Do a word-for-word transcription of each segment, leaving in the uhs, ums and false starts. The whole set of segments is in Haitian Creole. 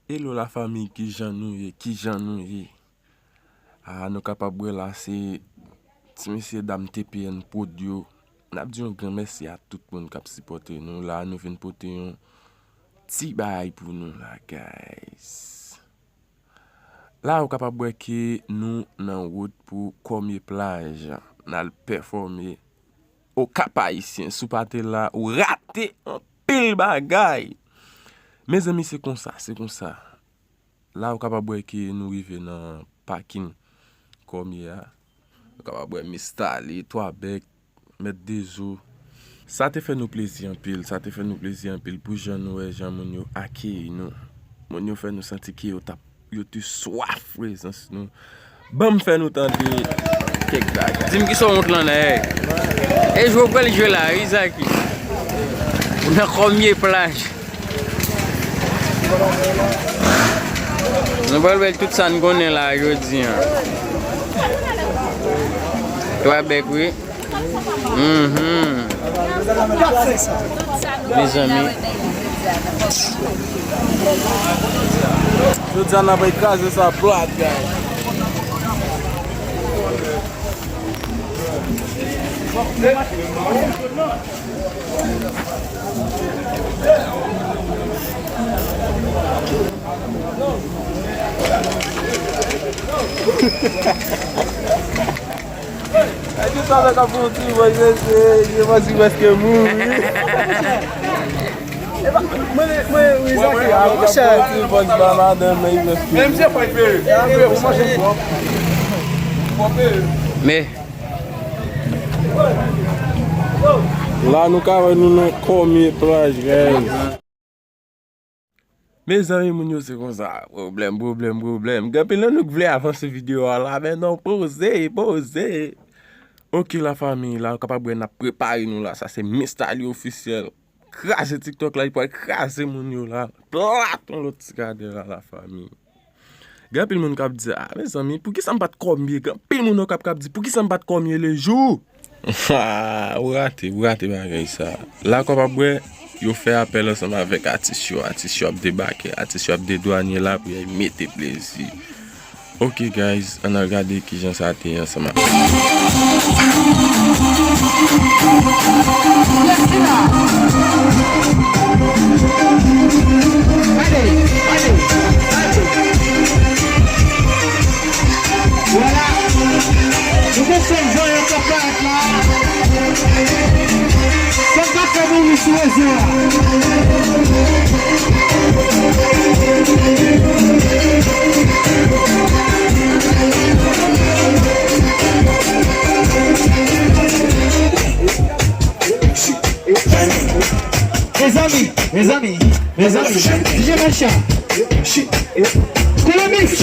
Hello la fanmi, kijan nou ye? Kijan nou ye? Ah, nou kapab wè la se ti mesye dam T P N Prod yo. N ap di yon gran mèsi a tout moun k ap sipòte nou la. Nou vin pote yon ti bagay pou nou la, guys. La, ou kapab wè ke nou nan wout pou Kòmye Plaj. N al pèfòme Okap Ayisyen. Si w pa te la, ou rate anpil bagay. Mezanmi, se konsa, se konsa. La, ou kapab wè ke nou rive nan pakin Kòmye a. Ou kapab wè Mista Lee, Twa Bèk, Mèt Dezo. Sa te fè nou plezi anpil, sa te fè nou plezi anpil pou jan nou wè jan moun yo akeyi nou. Moun yo fè nou santi ke yo t ap, yo te swaf prezans nou. Ban m fè nou tande kèk bagay. Di m kisa w wont lan la, ey. E jwe w pral jwe la, wi, Zaki. Ou nan Kòmye Plaj. Nou pral wè tout sa n konnen la jodi a. Twa Bèk, wi. Mhm. Mezanmi. Jodi a n ap kraze sa plat, guys. Ay, di sa fè k ap fè yon ti vòy, mesye, je panse prèske mouri. Epa, mwen, mwen, wi, Zaki, a, monchè. Ti vòy ba madanm nan, prèske. Men misye fè peye. Peye pou manje. Men. La, nou ka wè nou nan Kòmye Plaj, guys. Mezanmi, moun yo, se konsa. Pwoblèm, pwoblèm, pwoblèm. Gen anpil nan nou k vle avanse videyo a la, men non, poze, poze. Ok, la fanmi, la, ou kapab wè n ap prepare nou la. Sa se Mista Lee Officiel. Kraze TikTok la, li pral kraze moun yo la. Plat yon lòt ti gade la, la fanmi. Gen anpil moun k ap di, "Ah, mezanmi, poukisa m pa t Kòmye?" Gen anpil moun Okap k ap di, "Poukisa m pa t Kòmye le jou?" Ou rate, ou rate bagay sa. La, ou kapab wè, yo fè apèl ansanm avèk atis yo. Atis yo ap debake, atis yo ap dedwanye la pou y al mete plezi. Ok, guys, ann al gade kijan sa te ye ansanm avèk. Vwala. Nou bezwen voye kanpay. Sa k ap fè nou ri sou rezo a. Mezanmi, mezanmi, mezanmi, D J Macha. Colombis.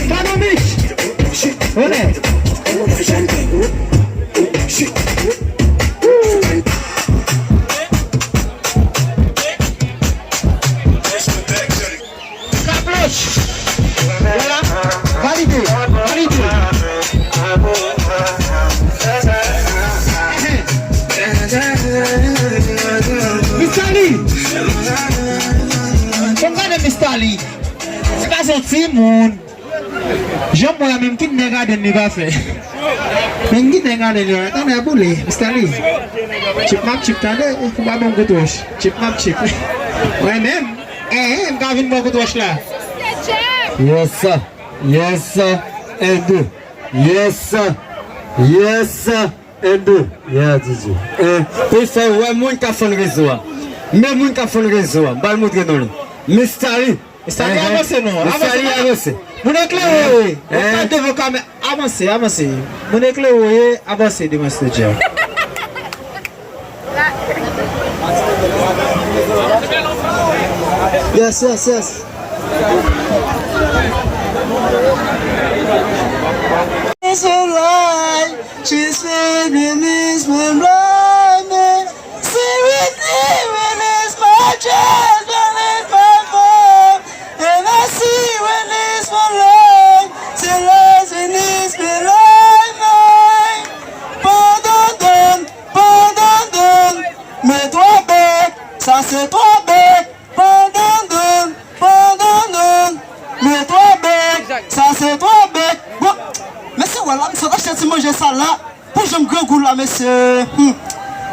Pano Mich. Onè. Kabloch. Vwala. Valide. Valide. Mista Lee. Fò m gade Mista Lee. Se pa yon timoun. Jan m wè a menm, ki nèg adann li pa fè. Men ki nèg adann li, tande a boule, Mista Lee. Chip m ap chip, tande, ou pa ban m kout wòch. Chip m ap chip. Mwen menm. Eh, eh, m ka vin bò kout wòch la. Yes, sir. Yes, sir. And yes, sir. Yes, sir. And yeah, Didi. Eh, pou fè wè moun k ap fann rezo a. Men moun k ap fann rezo a. M pral montre nou li. Mista Lee. Mista Lee, avanse non. Mista Lee, avanse. Moun eklere. Ou pa devan kamè. Avanse, avanse. Moun eklere, avanse devan estidyo. Yes, yes, yes. It's a lie. She's living this one blind man. See with me when it's my child and it's my mom. And I see when it's my life. See lies when it's my life. Wè la, m sot achte ti manje sa la. Pou jan m grangou la, mesye. Hmm.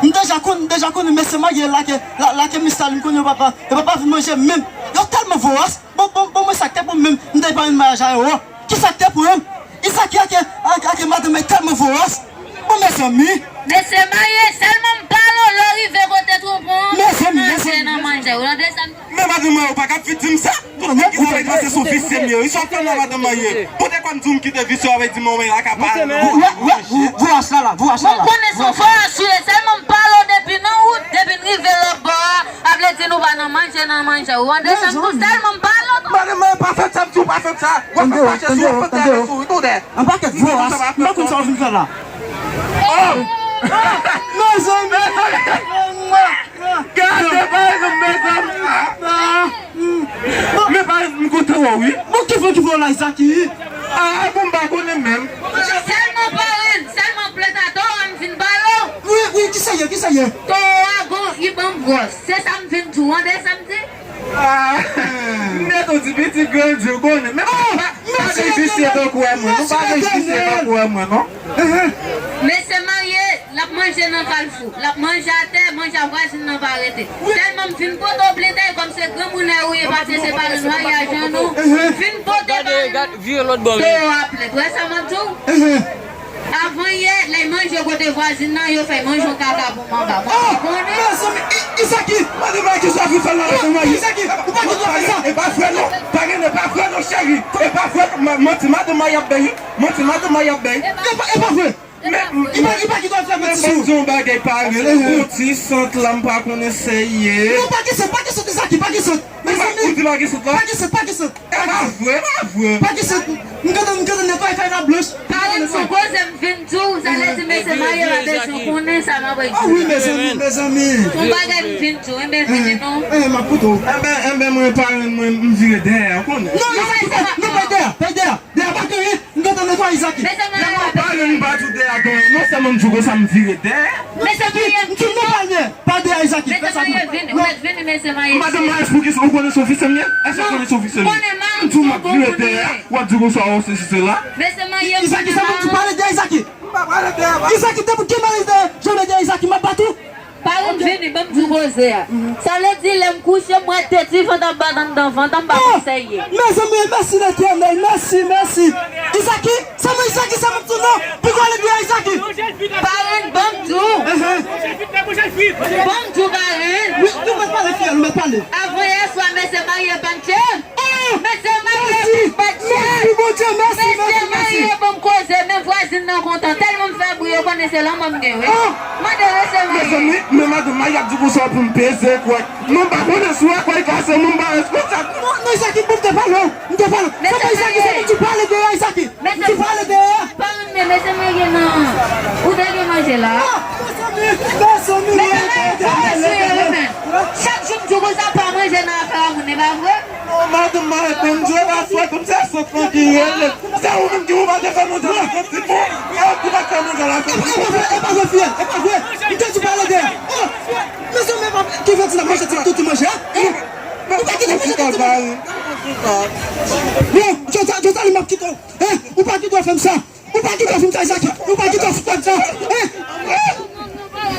M deja konn, m deja konnen mesye marye la ke, la, la ke Miss Stalin konnen yo papa, yo papa vin manje menm. Yo tèlman voras. Bon, bon, bon, mwen sa k te pou m menm, m te pa yon maryaj a yo. Ki sa k te pou m? Isaki ake, ake, ake madanm mwen tèlman voras. Bon, mezanmi. Mesye marye, sèlman m pale w, lè w rive kote twonpon, mezanmi, manje nan manje. Ou tande sa m di? Men madanm mwen, ou pa ka vin di m sa. Tout nèg ki travay pase sou visye m yo. Wi, sa w fè nan madanm mwen ye. Poutèkwè m di w m kite visye, w ap di mwen, mwen la ka pale. Vou, vou, vou, vou ach la la, vou ach la la. Bon, m konnen se yon fo asire, sèlman m pale w depi nan wout, depi n rive lòt bò a, a vle di nou pa nan manje, nan manje. Ou tande sa m di w? Sèlman m pale w. Madanm mwen, pa fè sa, m di w pa fè sa. W ap fè m fache sou, w ap fè m travay sou, wi, tande. Yon pakèt vou ach, m pa konn sa w vin fè la. Oh! Mezanmi! Gade, pa egzanp, mezanmi! Men pa egzanp, m kontan wè w, wi. Bon, ki fè, ki fè w la, Isaki? Ah, bon, m pa konnen menm. Sèlman parenn, sèlman planta towo a m vin pale w. Wi, wi, ki sa ye, ki sa ye? Towo a gon, li ban m gwòs. Se sa m vin di w, tande sa m di? Ah, nèt ou di pitit grandi, ou konnen. Men pa, pa gen visye tankou wè mwen. Nou pa gen visye tankou wè mwen, non. Mesye marye, l ap manje nan kalfou, l ap manje atè, manje a vwazin nan pa rete. Tèlman m vin pote w plentay, kòm se granmoun ou ye, paske se parenn maryaj an nou. M vin pote parenn. Gade, gade, vire lòt bò, wi. Towo a plent. Wè sa m ap di w? Avan yè, lè y manje kote vwazin nan, yo fè y manje yon kaka pou manga. Mwen pa konnen. Mezanmi, I-, Isaki, madanm mwen, kisa w vin fè la, madanm mwen? Isaki, ou pa gen dwa fè sa. E pa vre non, parenn, e pa vre non, cheri. E pa vre, ma-, manti madanm mwen y ap bay. Manti madanm mwen y ap bay. E pa, e pa vre. Men, li pa, li pa gen dwa fè manti sou ou. Bon, di yon bagay, parenn, yon ti sant la, m pa konnen sa l ye. Non, pa gen sant, pa gen sant, Isaki, pa gen sant. Mezanmi, ou di pa gen sant la? Pa gen sant, pa gen sant. E pa vre, e pa vre. Pa gen sant. M gentan, m gentan netwaye fèy la blanch. Parenn, sou koze m vin di w, sa vle di mesye marye la bezwen konnen sa m ap di. Ah wi, mezanmi, mezanmi. Yon bagay m vin di w, enben vini non. Eh, m ap koute w. Enben, enben, mwen, parenn mwen, m vire dèyè, ou konnen. Non, non, non, non, pa dèyè, pa dèyè. Dèyè pa gen anyen, m gentan netwaye Isaki. Mesye marye la bezwen. Parenn, m pa di w dèyè gen anyen. Non sèlman m di w konsa, m vire dèyè. Mesye marye, m di w non, pa dèyè. Pa dèyè Isaki, fè sa pou mwen. Mesye marye, vini, ou mèt vini, mesye marye. Madanm mwen, poukisa ou konnen se yon visye m ye? Èske ou konnen se yon visye m ye? M di w m ap vire dèyè, w ap di konsa, oh, sesi, sela. Mesye marye, m konnen la. Isaki, sa pou m di pale dèyè Isaki? M pa pale dèyè, pa. Isaki, depi ki mari de jòlè dèyè Isaki, m ap bat ou. Parenn, vini, ban m di w koze a. Sa vle di, lè m kouche, m wè de ti vant ap bat anndan vant an, m pa konn sa l ye. Mezanmi, mèsi Letènèl, mèsi, mèsi. Isaki, Sèlman Isaki, sa m ap di w non, pi gwo ale dèyè Isaki. Parenn, ban m di w. Ban m di w, parenn. Wi, nou mèt pale, fiyèl, nou mèt pale. Avan yè swa, mesye marye pa t tchè. Mesye marye pa t tchè. Mèsi, Bondye, mèsi, mèsi, mèsi. Mesye marye ban m koze, men vwazin nan kontan. Tèlman m fè bri, yo konnen se lanmò m gen, wi. Mande mesye marye. Mezanmi, men madanm marye ap di konsa pou m peze kwè. Non, m pa konnen si w wè kwè kase, non, m pa responsab. Non, non, Isaki, bon, m te pale w, m te pale w. Sèlman Isaki, sèlman m di pale dèyè Isaki. M di pale dèyè. Pa renmen, mesye marye nan. Ou te gen manje la? Ah, mezanmi, mezanmi, mesye marye, pa mesye renmen. Chak jou m di w konsa, pa manje nan afè a moun, e pa vre? Non, madanm marye, bon, m di w e pa fòt ou, se sòt lan ki rele. Se ou menm ki ou pa te fè manje la, se ti bon. E ou ki pa te fè manje la, se ti bon. E pa vre, e pa vre, fiyèl, e pa vre. M te di pale dèyè. Oh, mezanmi, e pa ki fè ti la manje, ti tout manje, hein? Ou pa kite manje, ti manje. Bon, Jota, Jota, li m ap kite w. Hein? Ou pa gen dwa fè m sa. Ou pa gen dwa fè m sa, Isaki. Ou pa gen dwa fè m sa. Hein?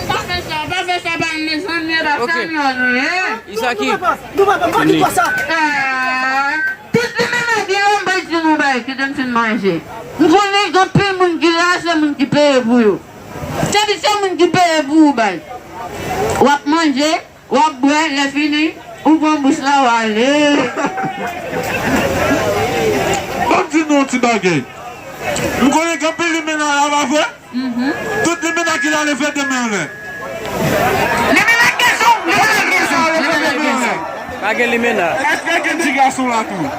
Pa fè sa, pa fè sa, pa mezanmi, pa fè sa, non, hein? Isaki. Non, non, papa, nou papa, pa gen dwa sa. Ah, tout limena gen yon bagay di nou bay, kite m fin manje. M konnen gen anpil moun ki la, se moun ki peye pou yo. Depi se moun ki peye pou ou bay. W ap manje, w ap bwè, lè fini, ou pran bouch la, w ale. Ban m di nou yon ti bagay. M konnen gen anpil limena la, pa vre? Tout limena ki la, leve de men anlè. Limena gason, limena gason, limena gason. Pa gen limena. Èske gen ti gason la tou?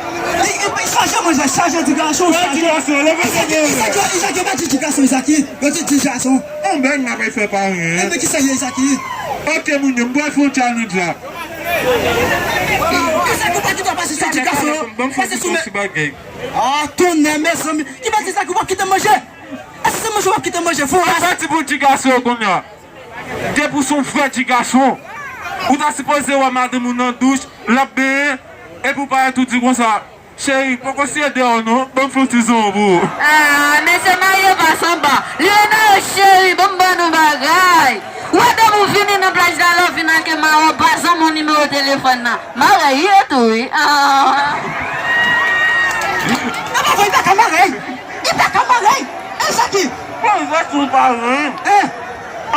Li, li chaje manje, chaje ti gason, chaje. Ti gason, leve de men anlè. Isaki, Isaki, Isaki, pa di ti gason, Isaki. Yo di ti gason. Yon bèl n ap fè parenn. Enben, kisa ye, Isaki? Ok, moun yo, m pral fè yon challenge la. Isaki, ou pa gen dwa pase sou ti gason yo. Pase sou men. Ah, tonnè, mezanmi. Ki pa di Isaki, ou p ap kite manje? Èske se manje w ap kite manje? Fò a. Sa ti pou ti gason yo kounye a. Depi w se yon vrè ti gason, ou ta sipoze wè madanm ou nan douch, l ap benyen, epi w parèt ou di konsa, Cheri, poko siye deyò non, ban m fè yon ti zon pou ou. Ah, mesye marye pa sanba. Li rele yo cheri, ban m ban nou bagay. Ou wè depi w vini nan plaj la, lè w vin ak mawon, pa zanmi w nimewo telefòn nan. Mare ye tou, wi. Ah. E pa vre, li pa ka mare. Li pa ka mare. E sa ki? Bon, jwèt ou pa vre. Eh.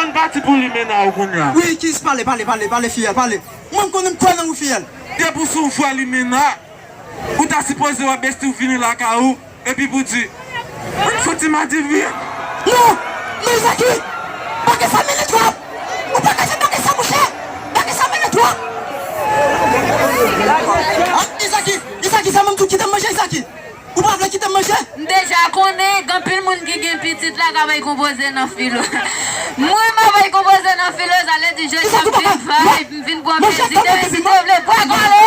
Ann pati pou limena ou kounye a. Wi, kis pale, pale, pale, pale, fiyèl, pale. Mwen, m konnen m kwè nan ou, fiyèl. Depi w sou vwa limena, ou ta sipoze wè besti w vini lakay ou, epi pou di, "Mwen fouti madivi." Non! Non, Izaki! Bagay sa mele twòp! Ou pa ka fè bagay sa, monchè! Bagay sa mele twòp! Ah, Izaki! Izaki, sa menm tou kite m manje, Izaki! Ou pa vle kite m manje? M deja konnen, gen anpil moun ki gen pitit la k ap bay konpoze nan filo. Mwen, m ap bay konpoze nan filo, sa vle di jodi a m vin vibe, m vin pran plezi, depi si Dye vle, pwa kole!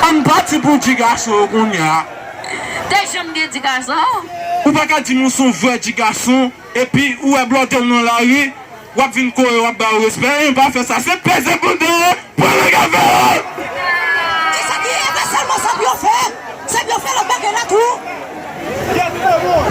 Ann pati pou di gason yo kounye a. Te janm gen di gason? Ou pa ka di m ou se yon vrè di gason, epi ou wè blòdè w nan lari, w ap vin kore, w ap ba yo respè. E pa fè sa, se peze bouda, pran nèg afè yo! E sa ki, e pa sèlman sa pou yo fè, se pou yo fè lòt bagay la tou.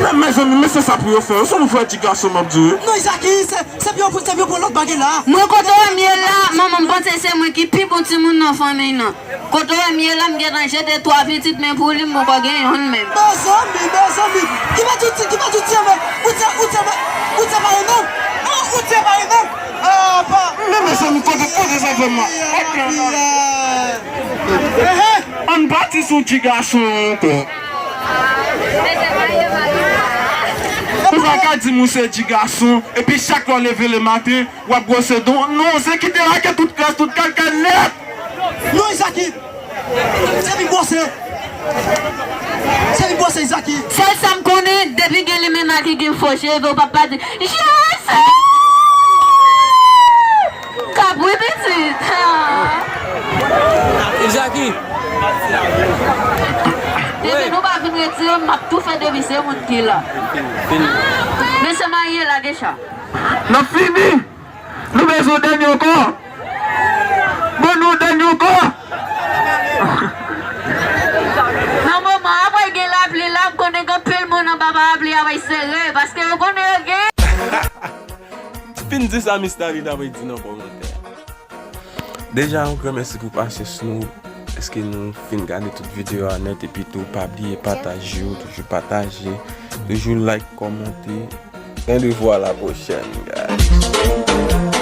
Men, mezanmi, men se sa pou yo fè. Yo se yon vrè ti gason, m ap di wi. Non, Izaki, se, se pou yo, se pou yo pran lòt bagay la. Mwen, kote w wè m ye la, manman m panse se mwen ki pi bon timoun nan fanmiy nan. Kote w wè m ye la, m gentan jete twa pitit, men pou li, m poko gen yonn menm. Mezanmi, mezanmi, ki pa di w ti, ki pa di w ti, men, ou ti, ou ti, ou ti pare non? An, ou ti pare non? Ah, pa. Men mezanmi, kote, kote sa fè mal. Ann pati sou ti gason ankò. Ou pa ka di m ou se ti gason, epi chak lè w leve lematen, w ap gwose don. Non, se kite rake tout kras, tout kaka nèt. Non, Izaki. Se vin gwose. Se vin gwose, Izaki. Sèl sa m konnen, depi gen limena ki gen fo cheve, ou p ap pa di, "Jezi!" K ap wi pitit. Izaki. Depi nou pa vin retire m, m ap tou fè depi se moun ki la. Mesye marye, lage cha. N ap fini. Nou bezwen dènye ankò. Ban nou dènye ankò. Nan moman, apre gen lapli la, m konnen gen anpil moun anba parapli a, ap sere, paske yo konnen yo gen. Fin di sa Miss David ap di nan kòmantè a. Deja, yon gran mèsi pou pasyans nou. Èske nou fin gade tout videyo a nèt? Epi tou, pa bliye pataje yo, toujou pataje, toujou like, kòmante. Rendez-vous à la prochaine, guys.